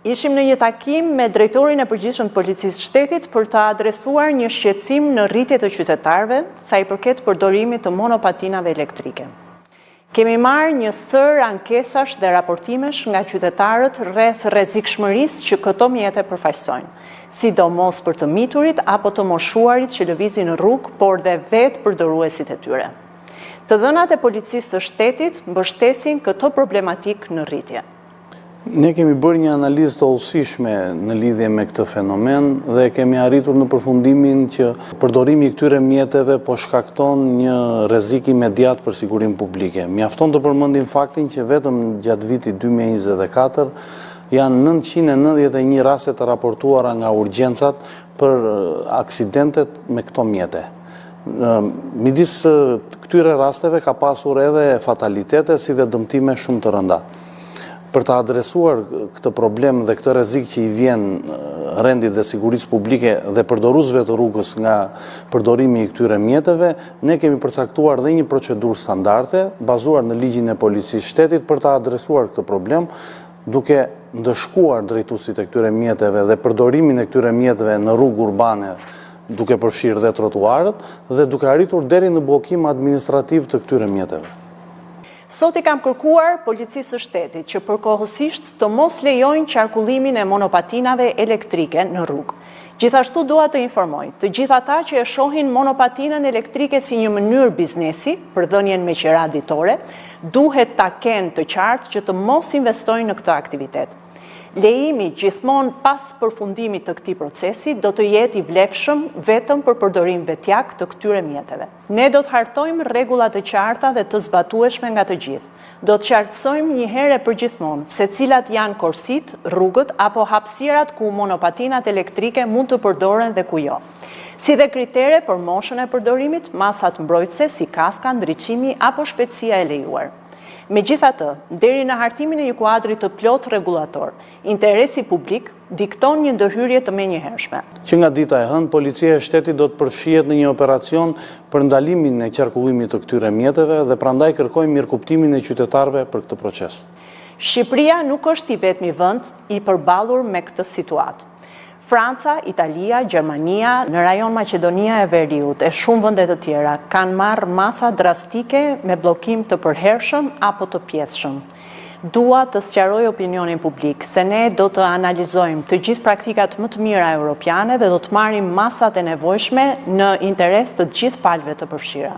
Ishim në një takim me drejtorin e përgjithshëm të Policisë së Shtetit për të adresuar një shqetësim në rritje të qytetarëve sa i përket përdorimit të monopatinave elektrike. Kemi marrë një sërë ankesash dhe raportimesh nga qytetarët rreth rrezikshmërisë që këto mjete përfaqësojnë, sidomos për të miturit apo të moshuarit që lëvizin në rrugë, por dhe vetë përdoruesit e tyre. Të dhënat e Policisë së Shtetit mbështesin këtë problematikë në rritje. Ne kemi bërë një analizë të hollësishme në lidhje me këtë fenomen dhe kemi arritur në përfundimin që përdorimi i këtyre mjeteve po shkakton një rrezik imediat për sigurinë publike. Mjafton të përmendim faktin që vetëm gjatë vitit 2024 janë 991 raste të raportuara nga urgjencat për aksidentet me këto mjete. Midis këtyre rasteve ka pasur edhe fatalitete si dhe dëmtime shumë të rënda. Për të adresuar këtë problem dhe këtë rrezik që i vjen rendit dhe sigurisë publike dhe përdoruesve të rrugës nga përdorimi i këtyre mjeteve, ne kemi përcaktuar dhe një procedurë standarde, bazuar në ligjin e Policisë Shtetit për të adresuar këtë problem, duke ndëshkuar drejtuesit e këtyre mjeteve dhe përdorimin e këtyre mjeteve në rrugë urbane, duke përfshirë dhe trotuarët, dhe duke arritur deri në bllokim administrativ të këtyre mjeteve. Sot i kam kërkuar Policisë së Shtetit që përkohësisht të mos lejojnë qarkullimin e monopatinave elektrike në rrugë. Gjithashtu dua të informoj të gjithë ata që e shohin monopatinën elektrike si një mënyrë biznesi për dhënien me qira ditore, duhet ta kenë të qartë që të mos investojnë në këtë aktivitet. Lejimi gjithmonë pas përfundimit të këtij procesi do të jetë i vlefshëm vetëm për përdorim vetjak të këtyre mjeteve. Ne do të hartojmë rregulla të qarta dhe të zbatueshme nga të gjithë. Do të qartësojmë një herë e përgjithmonë se cilat janë korsitë, rrugët apo hapësirat ku monopatinat elektrike mund të përdoren dhe ku jo. Si dhe kritere për moshën e përdorimit, masat mbrojtëse si kaska, ndriçimi apo shpejtësia e lejuar. Megjithatë, deri në hartimin e një kuadri të plotë rregullator, interesi publik dikton një ndërhyrje të menjëhershme. Që nga dita e hënë, Policia e Shtetit do të përfshihet në një operacion për ndalimin e qarkullimit të këtyre mjeteve dhe prandaj kërkojmë mirëkuptimin e qytetarëve për këtë proces. Shqipëria nuk është i vetmi vend i përballur me këtë situatë. Franca, Italia, Gjermania, në rajon Maqedonia e Veriut e shumë vende të tjera kanë marrë masa drastike me bllokim të përhershëm apo të pjesshëm. Dua të sqaroj opinionin publik se ne do të analizojmë të gjithë praktikat më të mira europiane dhe do të marrim masat e nevojshme në interes të gjithë palëve të përfshira.